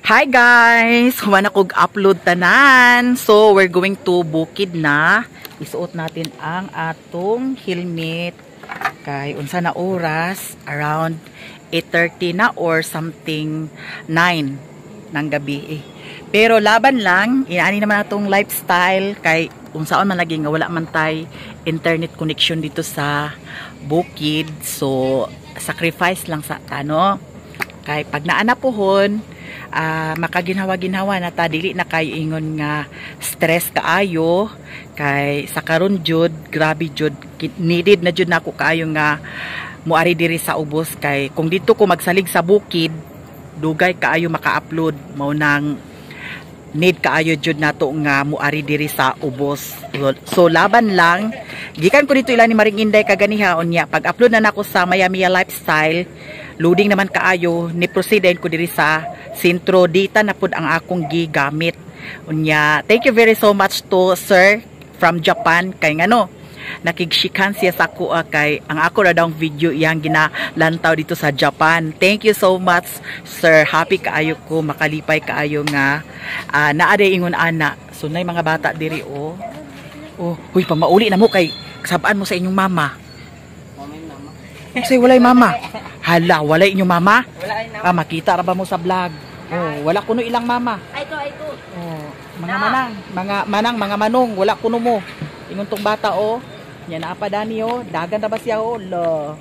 Hi guys! Human ako upload tanan. So, we're going to bukid na. Isuot natin ang atong helmet. Kay unsa na oras? Around 8:30 na or something, 9 ng gabi eh. Pero laban lang, inaani naman atong lifestyle kay unsaon man lagi nga wala man tay internet connection dito sa bukid. So, sacrifice lang sa ano. Kay pag naa na puhon, makaginhawa-ginhawa na ta, dili na kay ingon nga stress kaayo, kay sa karon jud, grabe jud, needed na jud nako kaayo nga muari diri sa ubos, kay kung dito ko magsalig sa bukid, dugay kaayo maka-upload. Mao nang need kaayo jud nato nga muari diri sa ubos. So laban lang. Gikan ko dito ila ni Maring Inday kaganiha. Unya pag upload na nako sa Maya Mia Lifestyle, loading naman kaayo. Ni proceed ko diri sa sentro. Dita na pud ang akong gigamit. Unya thank you very so much to sir from Japan, kay ngano nakigshikan siya sa ako, kay ang ako ra daw video iyang ginalantaw dito sa Japan. Thank you so much, sir. Happy kaayo ko, makalipay kaayo nga naa day ingon ana. So nay mga bata diri oh. Oh, huy, pamauli na mo kay sabaan mo sa inyong mama. Say walay mama. Hala, walay inyong mama? Ah, makita ra ba mo sa vlog? Oh, wala kuno ilang mama. Ay ito, ay ito. Oh, mga manang, mga manang, mga manong, wala kuno mo. Ingon tong bata oh. Nya naa pa dani oh, dagan ra ba siya oh? Lo.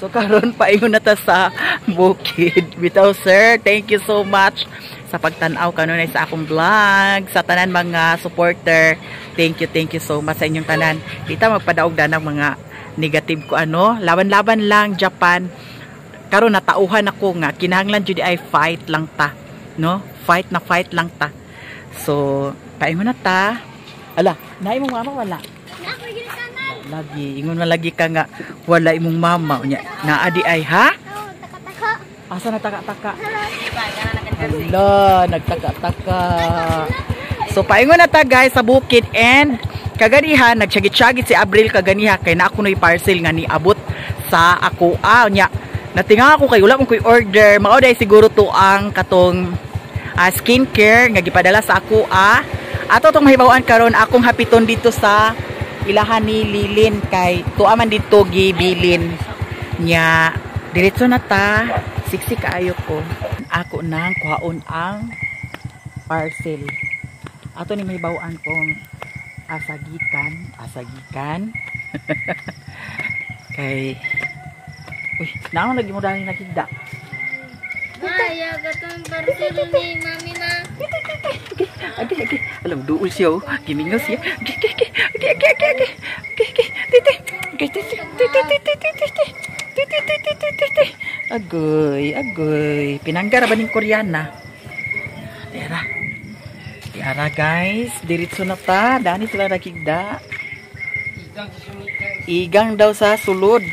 So karon paingon na ta sa bukid. Bitaw sir, thank you so much sa pagtan-aw kanunay sa akong vlog, sa tanan mga supporter. Thank you so much sa inyong tanan. Di ta magpadaog ng mga negative ko ano, laban-laban lang, Japan. Karon natauhan ako nga kinahanglan jud ay fight lang ta, no? Fight na fight lang ta. So, paingon na ta. Ala, naay mong mama wala? Lagi, ingon man lagi ka nga wala imong mama unya. Naa di ay ha? Asa na taka-taka? Hala, nagtaka-taka. So paingon na ta guys sa bukid, and kaganiha nagsyagit-syagit si Abril kaganiha kay na ako noy parcel nga niabot sa ako. Ah, unya natinga ako kay wala man koy order. Mao day siguro to ang katong skincare nga gipadala sa ako ah. Ato tong mahibaw-an karon, akong hapiton dito sa ilahan ni Lilin kay tuwa man dito gibilin nya. Diretso na ta. Siksi kaayo ko. Ako nang kuhaon ang parcel. Ato ni mahibaw-an kung asagikan, asagikan. Kay uy, naon lagi mo dani nakigda. Ay, katong parcel ni mami na. Agi, agi. Alam, duol siya, oh. Gimingaw siya. Agi, agi, agi. Agi, agi, agi, agi. Agi, agi. Titi. Agi, titi. Titi, titi, titi, titi. Titi, titi, titi, titi. Agoy, agoy. Pinanggara ba ning Koreana? Tera. Tiara, guys. Diretso na ta. Dani sila nakigda. Igang daw sa sulod.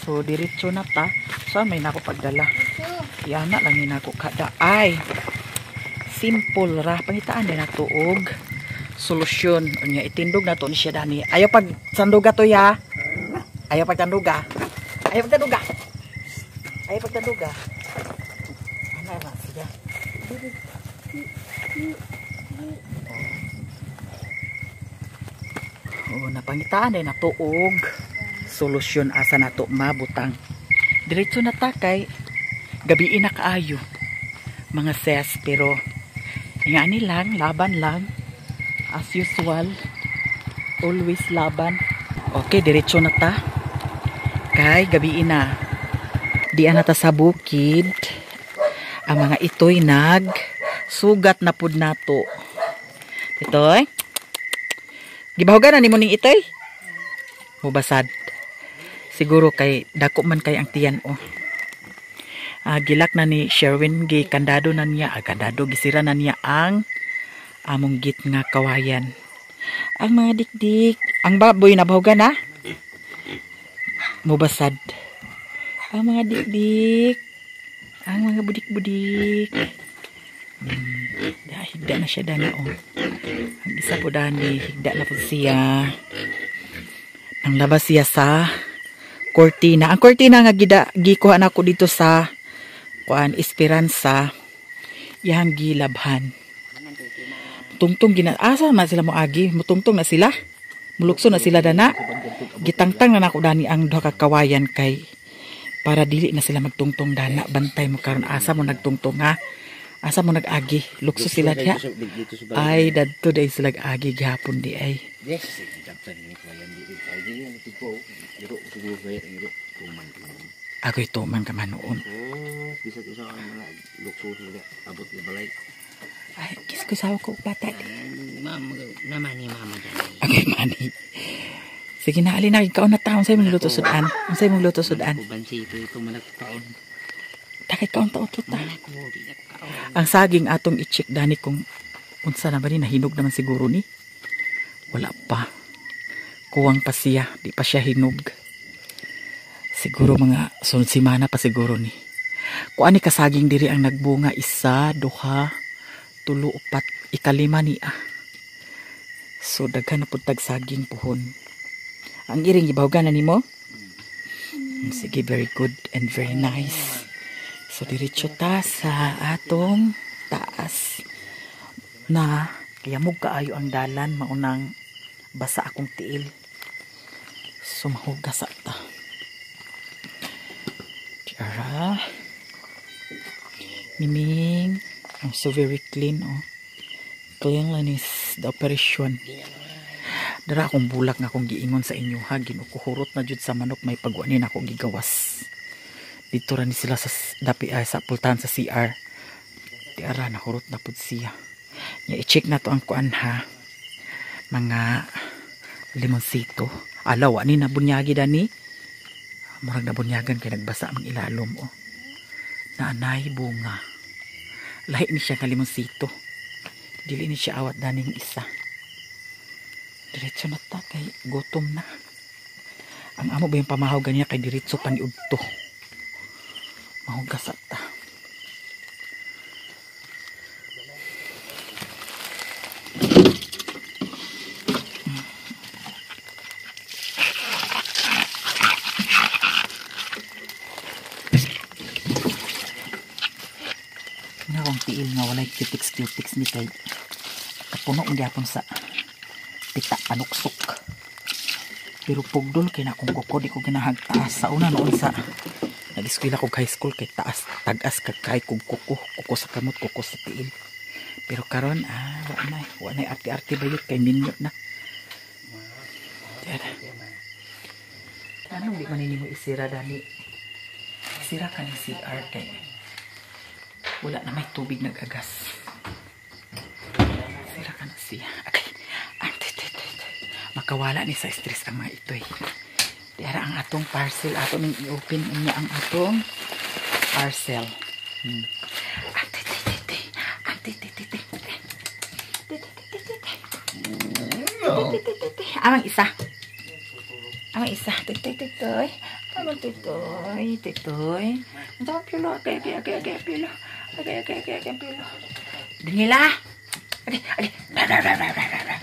So, diretso na ta. So, may nako pagdala. Yana lang ni nako kada. Ay, simple ra. Pangitaan din nato og solusyon. Unya itindog nato ni siya dani. Ayaw pag sanduga to ya. Ayaw pag tanduga. Ayaw pag tanduga. Ayaw pag tanduga. Ano ra siya? Oh, napangitaan din nato og solusyon asa nato mabutang. Diretso na ta kay gabi na kaayo mga ses, pero ingani lang, laban lang as usual, always laban. Okay, diretso na ta kay gabi na. Dian na ta sa bukid. Ang mga itoy nag sugat na pud nato. Itoy, gibahogan na nimo ning itoy, mubasad siguro kay dako man kay ang tiyan oh. Gilak na ni Sherwin, gi kandado na niya, kandado, gisira na niya ang among git nga kawayan. Ang mga dikdik, ang baboy nabahogan na mubasad. Ang mga dikdik, ang mga budik-budik. Higda na siya dani oh. Ang isa po dani, higda na po siya. Ang labas siya sa kortina. Ang kortina nga gikuha na ako dito sa kuan Esperanza. Yang gilabhan. Tungtong gina asa man sila moagi, mutungtong na sila. Mulukso na sila dana. Gitangtang na nako dani ang duha ka kawayan kay para dili na sila magtungtong dana. Bantay mo karon asa mo nagtungtong ha. Asa mo nag-agi, lukso sila diha. Ay dadto day sila agi gihapon di ay. Yes, Agoy tuman ka man noon. Bisag usa ka mga lukso sila abot ni balay. Ay, kis ko sawa ko bata. Mama, naman ni mama dyan. Agoy mani. Sige na, alin na, ikaw na taon. Sa'yo mong luto sudan. Sa'yo mong luto sudan. Uban si ito ito malagtaon. Takay kaon ta utot ta. Malak mo, di na kaon. Ang saging atong i-check dani kung unsa na ba ni, nahinog naman siguro ni. Wala pa. Kuwang pa siya, di pa siya hinog. Siguro mga sunod semana pa siguro ni. Kuan ni kasaging diri ang nagbunga, isa, duha, tulo, upat, ikalima ni ah. So daghan na pud tag saging puhon. Ang iring gibawgan na nimo? Sige, very good and very nice. So diretso ta sa atong taas na yamog kaayo ang dalan, maunang basa akong tiil. So mahugas ta. Tiara. Miming, I'm so very clean oh. Cleanliness the operation. Dara akong bulak nga akong giingon sa inyo ha, ginukuhurot na jud sa manok, may pagwanin akong gigawas. Dito ra ni sila sa dapi ay sa pultahan sa CR. Tiara nahurot na pud siya. Nya i-check na to ang kuan ha. Mga limonsito. Alaw ani na bunyagi dani. Murag nabunyagan kay nagbasa ang ilalom oh. Naanay bunga. Lahi ni siya nga limonsito. Dili ni siya awat daning isa. Diretso na ta kay gutom na. Ang amo ba yung pamahaw ganiya kay diretso pa ni udto. Mahugas ta. Nga akong tiil nga walay cutics-cutics ni kay kapuno ang gyapon sa pita panuksok. Pero pugdol kay na akong kuko, di ko ginahag taas. Sa una noon sa nag-eskwela ko high school kay taas tag-as ka kay kog kuko, kuko sa kamot, kuko sa tiil. Pero karon wa na arte-arte bayot kay minyo na. Tiara. Anong di man nimo isira dani? Isira ka ni CR kay wala na may tubig nag-agas. Sira ka na siya. Okay. Makawala ni sa stress ang mga itoy. Diara ang atong parcel. Ato ning i-open niya ang atong parcel. Ate, te, te, te. Ate, te, te, te. Te, te, te, te, te. Te, te, te, te. Amang isa. Amang isa. Te, te, te, toy. Amang te, toy. Te, toy. Ang tawag pilo. Okay, okay, okay, okay, pilo. Okay, okay, okay, okay, pilo. Daniela! Okay, okay. Blah, blah, blah, blah, blah, blah.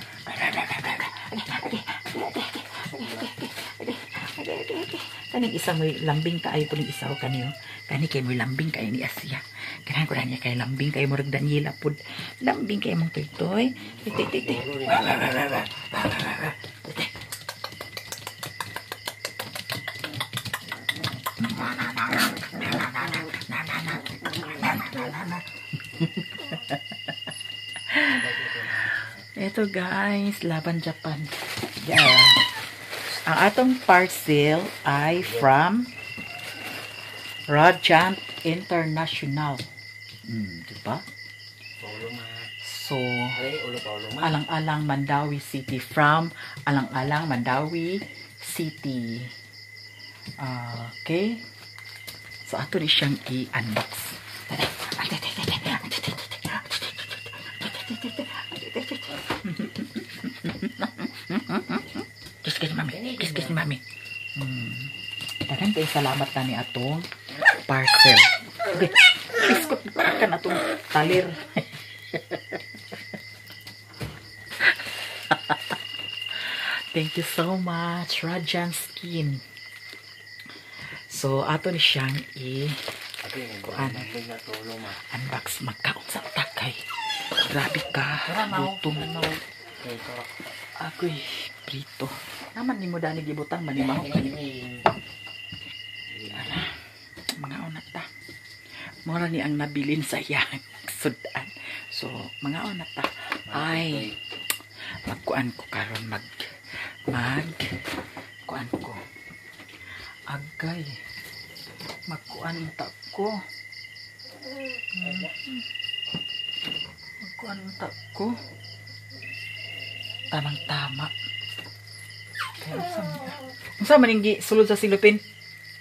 Kaning isa mo'y lambing kaayo po ning isa o kaniyo. Kani kay mo'y lambing kaayo ni Asia. Kanahan ko na niya kay lambing kaayo murag Daniela pud. Lambing kaayo mong toy-toy. Toy, toy, toy. Toy. Ito guys, laban Japan. Yeah. Ang atong parcel ay from Rajant International. Diba? So, Alang-alang Mandaue City, from Alang-alang Mandaue City. Okay. So, ato ni siyang i-unbox. Kiss kiss mami. Kiss kiss mami. Daghan kay salamat na ni atong parcel. Okay. Biskot kan atong talir. Thank you so much, Rajan Skin. So ato ni siyang i Kuan. Unbox magkaon sa takay. Grabe ka. Gutom. Agoy, prito. Naman ni mo dani gibutang manimaho ka ni. Ara, mga una ta. Mora ni ang nabilin sa iyang sudan. So, mga una ta. Ay, magkuan ko karon mag kuan ko. Agay. Magkuan ta ko. Magkuan ta ko. Tamang tama. Kaya unsa man ning sulod sa silupin?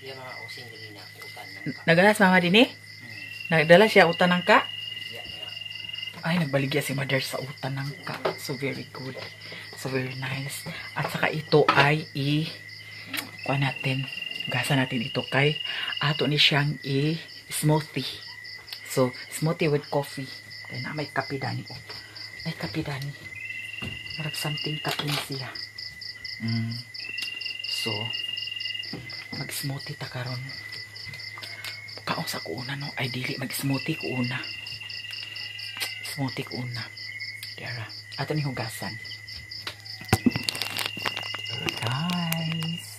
Iya mga using ganina utan ng ka. Nagdala sa mama dinhi? Nagdala siya utan ng ka? Ay, nagbaligya si mother sa utan ng ka. So very good. So very nice. At saka ito ay kuha natin. Gasa natin ito kay ato ni siyang i-smoothie. So, smoothie with coffee. Kaya na may kape dani. Oh. May kape dani. Marag something kape siya. So, mag-smoothie ta karon. Kaon sa kuuna no. Ay dili mag-smoothie kuuna. Smoothie kuuna. Dara. Ato ni hugasan. Guys.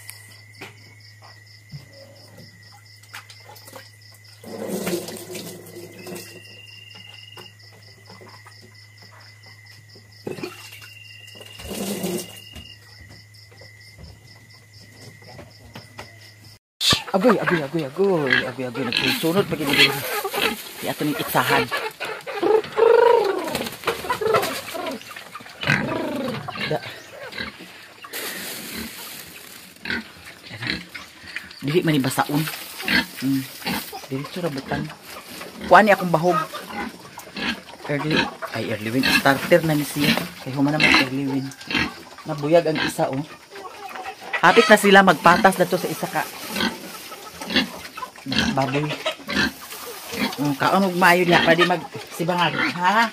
Agoy, agoy, agoy, agoy, agoy, agoy, nagsunod pag ginagawa. Di ato ning itsahan. Da. Dili man ni basaon. Diretso ra butan. Kuan ni akong bahog. Early, ay early win starter na ni siya. Kay human naman early win. Nabuyag ang isa oh. Hapit na sila magpatas na to sa isa ka baboy. Kaon og maayo diha pa di magsibangag, ha?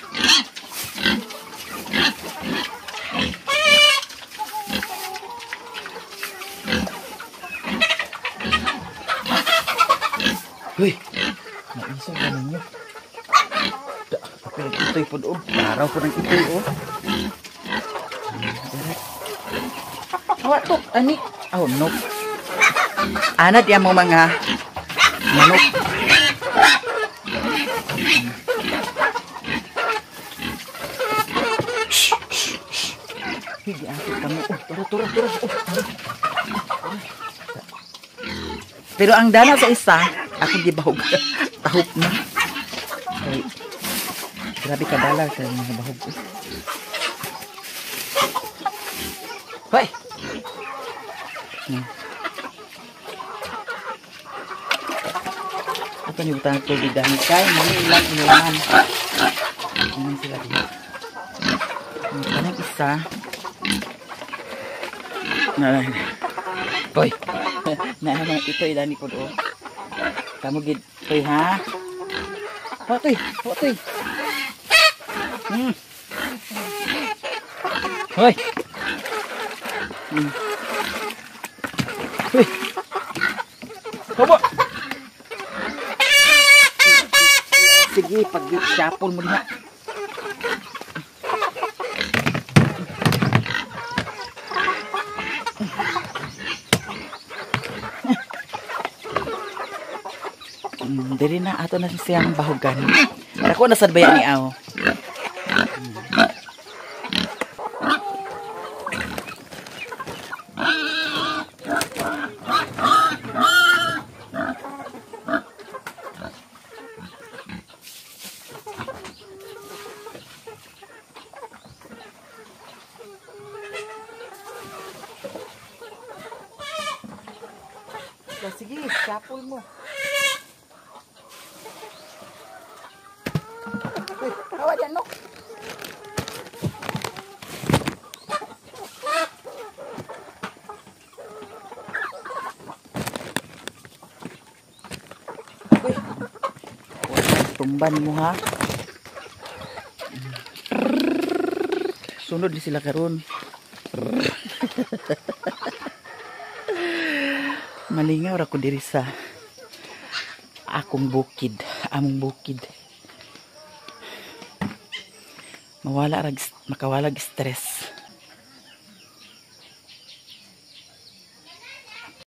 Uy, naisog na ninyo. Pero ito'y po doon. Araw po ng ito'y, oh. Awa to, ani. Oh, no. Ana diya mo mga manok. Hindi ate kami. Oh, tara, tara, tara. Oh, tara. Pero ang dana sa isa, ako gibahog. Tahop na. Kay, grabe ka dalar sa mga bahog. Hoy! Ito ni butang tubig dahil kay mali ilang inuman. Inuman sila dito. Kanang isa. Hoy! Na ito idani ko do. Kamu gid toy ha. Hotoy, hotoy. Hoy. Hoy. Hobo. Sige, pag shuffle mo diha. Diri na ato na siyang bahugan. Ako na sad baya ni aw. Sige, shuffle mo. Uy, hawa dyan, no? Uy, tumban mo ha. Sunod ni sila karon. Malingaw ra ko diri sa Akong bukid, among bukid. Mawala rag, makawalag stress.